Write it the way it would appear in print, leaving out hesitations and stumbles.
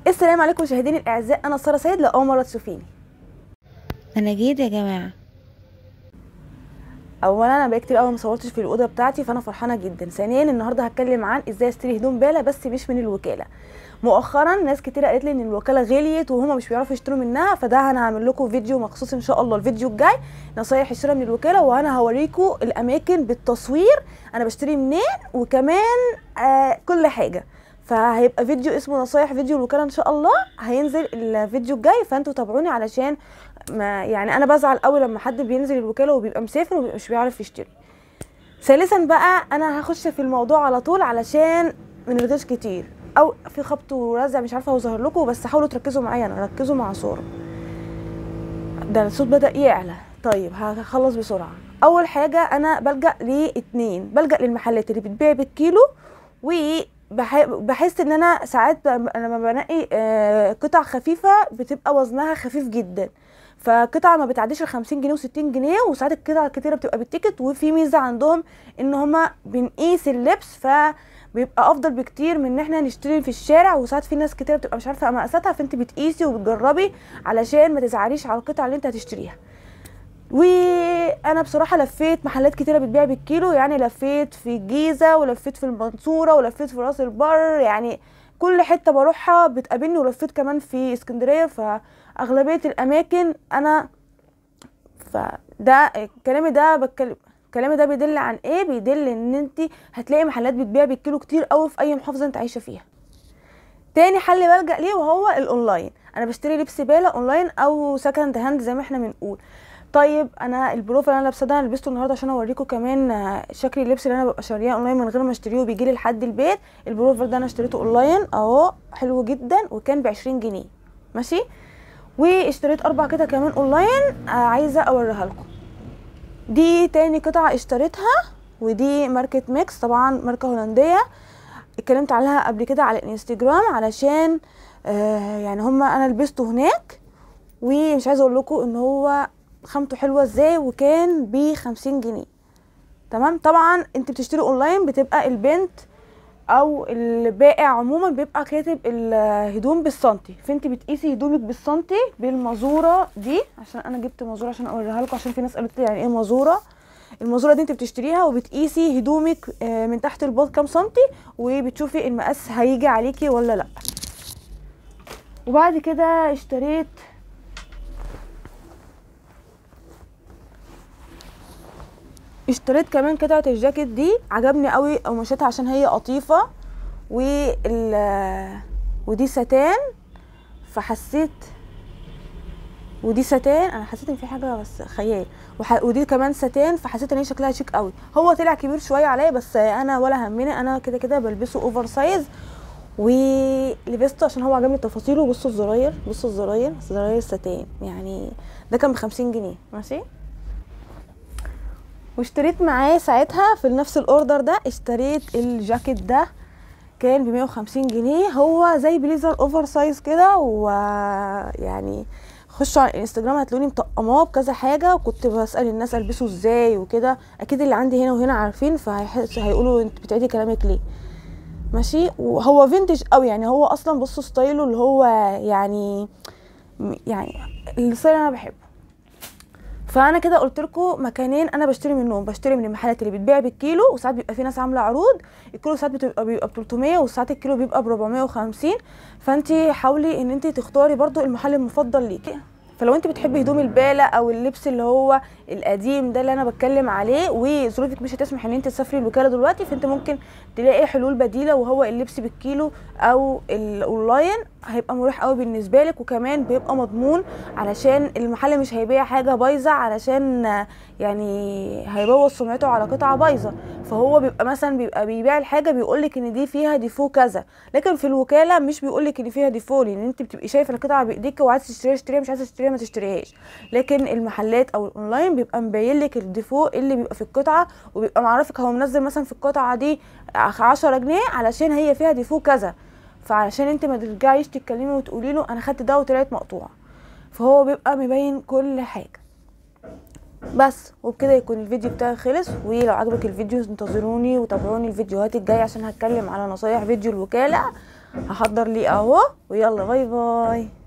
السلام عليكم مشاهديني الاعزاء، انا ساره سيد. لاول مرة تشوفيني انا جيت يا جماعة. اولا انا بقالي كتير قوي ما صورتش في الاوضة بتاعتي، فانا فرحانة جدا. ثانيا النهارده هتكلم عن ازاي اشتري هدوم باله بس مش من الوكالة. مؤخرا ناس كتير قالت لي ان الوكالة غليت وهما مش بيعرفوا يشتروا منها، فده انا هعمل لكم فيديو مخصوص ان شاء الله الفيديو الجاي، نصايح الشراء من الوكالة، وانا هوريكم الاماكن بالتصوير انا بشتري منين، وكمان كل حاجة. فهيبقى فيديو اسمه نصايح فيديو الوكالة ان شاء الله، هينزل الفيديو الجاي، فانتوا تابعوني علشان ما يعني انا بزعل قوي لما حد بينزل الوكالة وبيبقى مسافر ومش بيعرف يشتري. ثالثا بقى انا هخش في الموضوع على طول علشان ما نرغيش كتير او في خبط ورزع، مش عارفه هو ظاهر لكم، بس حاولوا تركزوا معايا، انا ركزوا مع صوره. ده الصوت بدا يعلى. طيب هخلص بسرعة. اول حاجة انا بلجا لاتنين، بلجا للمحلات اللي بتبيع بالكيلو، و بحس ان انا ساعات لما بنقي قطع خفيفة بتبقى وزنها خفيف جدا، فقطعه ما بتعديش ال 50 جنيه و60 جنيه، وساعات القطع الكتيرة بتبقى بال ticket. وفي ميزة عندهم ان هما بنقيس اللبس، فبيبقى افضل بكتير من ان احنا نشتري في الشارع. وساعات في ناس كتيرة بتبقى مش عارفه مقاساتها، فانت بتقيسي وبتجربي علشان ما تزعليش على القطعة اللي انت هتشتريها. وانا بصراحة لفيت محلات كتيرة بتبيع بالكيلو، يعني لفيت في الجيزة ولفيت في المنصورة ولفيت في راس البر، يعني كل حتة بروحها بتقابلني، ولفيت كمان في اسكندرية. فاغلبيه الاماكن انا فده كلامي، ده بتكلم كلامي ده بيدل عن ايه؟ بيدل ان انت هتلاقي محلات بتبيع بالكيلو كتير قوي في اي محافظة انت عايشه فيها. تاني حل بلجأ ليه وهو الاونلاين. انا بشتري لبس باله اونلاين او second hand زي ما احنا بنقول. طيب انا البلوفر اللي انا لابسه ده انا لبسته النهارده عشان اوريكم كمان شكل اللبس اللي انا ببقى شارياه اونلاين من غير ما اشتريه وبيجي لي لحد البيت. البلوفر ده انا اشتريته اونلاين اهو، حلو جدا، وكان ب 20 جنيه ماشي. واشتريت 4 قطع كمان اونلاين عايزه اوريها لكم. دي تاني قطعه اشتريتها، ودي ماركة ميكس، طبعا ماركة هولندية اتكلمت عليها قبل كده على الانستجرام، علشان يعني هما انا لبسته هناك، ومش عايزه اقول لكم ان هو خامته حلوة ازاي، وكان ب 50 جنيه. تمام. طبعا انت بتشتري اونلاين بتبقى البنت او البائع عموما بيبقى كاتب الهدوم بالسنتي، فانت بتقيسي هدومك بالسنتي بالمزوره دي. عشان انا جبت مزوره عشان اوريها لكم، عشان في ناس قالت لي يعني ايه مزوره. المزورة دي انت بتشتريها وبتقيسي هدومك من تحت الباط كام سنتي، وبتشوفي المقاس هيجي عليكي ولا لا. وبعد كده اشتريت كمان قطعه الجاكيت دي، عجبني قوي قماشتها عشان هي قطيفة ودي ستان، فحسيت ودي ستان، انا حسيت ان في حاجة بس خيال، ودي كمان ستان، فحسيت ان هي شكلها شيك قوي. هو طلع كبير شوية عليا بس انا ولا همني، انا كده كده بلبسه oversize، ولبسته عشان هو عجبني تفاصيله. بصوا الزراير، بصوا الزراير، زراير ستان، يعني ده كان ب 50 جنيه ماشي. واشتريت معاه ساعتها في نفس ال order ده، اشتريت الجاكيت ده كان ب 150 جنيه، هو زي بليزر oversize كده، ويعني خشوا على الانستجرام هتلاقوني مطقماه بكذا حاجة، وكنت بسال الناس البسه ازاي وكده، اكيد اللي عندي هنا وهنا عارفين، فهيقولوا انت بتعيدي كلامك ليه ماشي. وهو vintage قوي، يعني هو اصلا بصوا style ه اللي هو يعني ال style انا بحبه. فانا كده قلت لكم مكانين انا بشتري منهم، بشتري من المحلات اللي بتبيع بالكيلو، وساعات بيبقى في ناس عامله عروض الكيلو ساعات بيبقى ب 300، وساعات الكيلو بيبقى ب 450. فانت حاولي ان انت تختاري برضو المحل المفضل ليكي. فلو انت بتحبي هدوم الباله او اللبس اللي هو القديم ده اللي انا بتكلم عليه، وظروفك مش هتسمح ان انت تسافري الوكالة دلوقتي، فانت ممكن تلاقي حلول بديله، وهو اللبس بالكيلو او الاونلاين هيبقى مريح قوي بالنسبة لك، وكمان بيبقى مضمون علشان المحل مش هيبيع حاجة بايظة، علشان يعني هيبوظ سمعته على قطعه بايظة. فهو بيبقى مثلا بيبقى بيبيع الحاجة بيقول لك ان دي فيها défaut كذا، لكن في الوكالة مش بيقول لك ان فيها défaut، لان انت بتبقي شايفه القطعة بايديك وعايزه تشتريها اشتريها، مش عايزه تشتريها ما تشتريهاش. لكن المحلات او الاونلاين بيبقى مبين لك ال défaut اللي بيبقى في القطعة، وبيبقى معرفك هو منزل مثلا في القطعة دي 10 جنيه علشان هي فيها défaut كذا، فعلشان انت ما ترجعيش تتكلمي وتقولي له انا خدت ده وطلعت مقطوعة، فهو بيبقى مبين كل حاجة بس. وبكده يكون الفيديو بتاعي خلص، ولو عجبك الفيديو انتظروني وتابعوني الفيديوهات الجاية عشان هتكلم على نصايح فيديو الوكالة. هحضر ليه اهو، ويلا bye bye.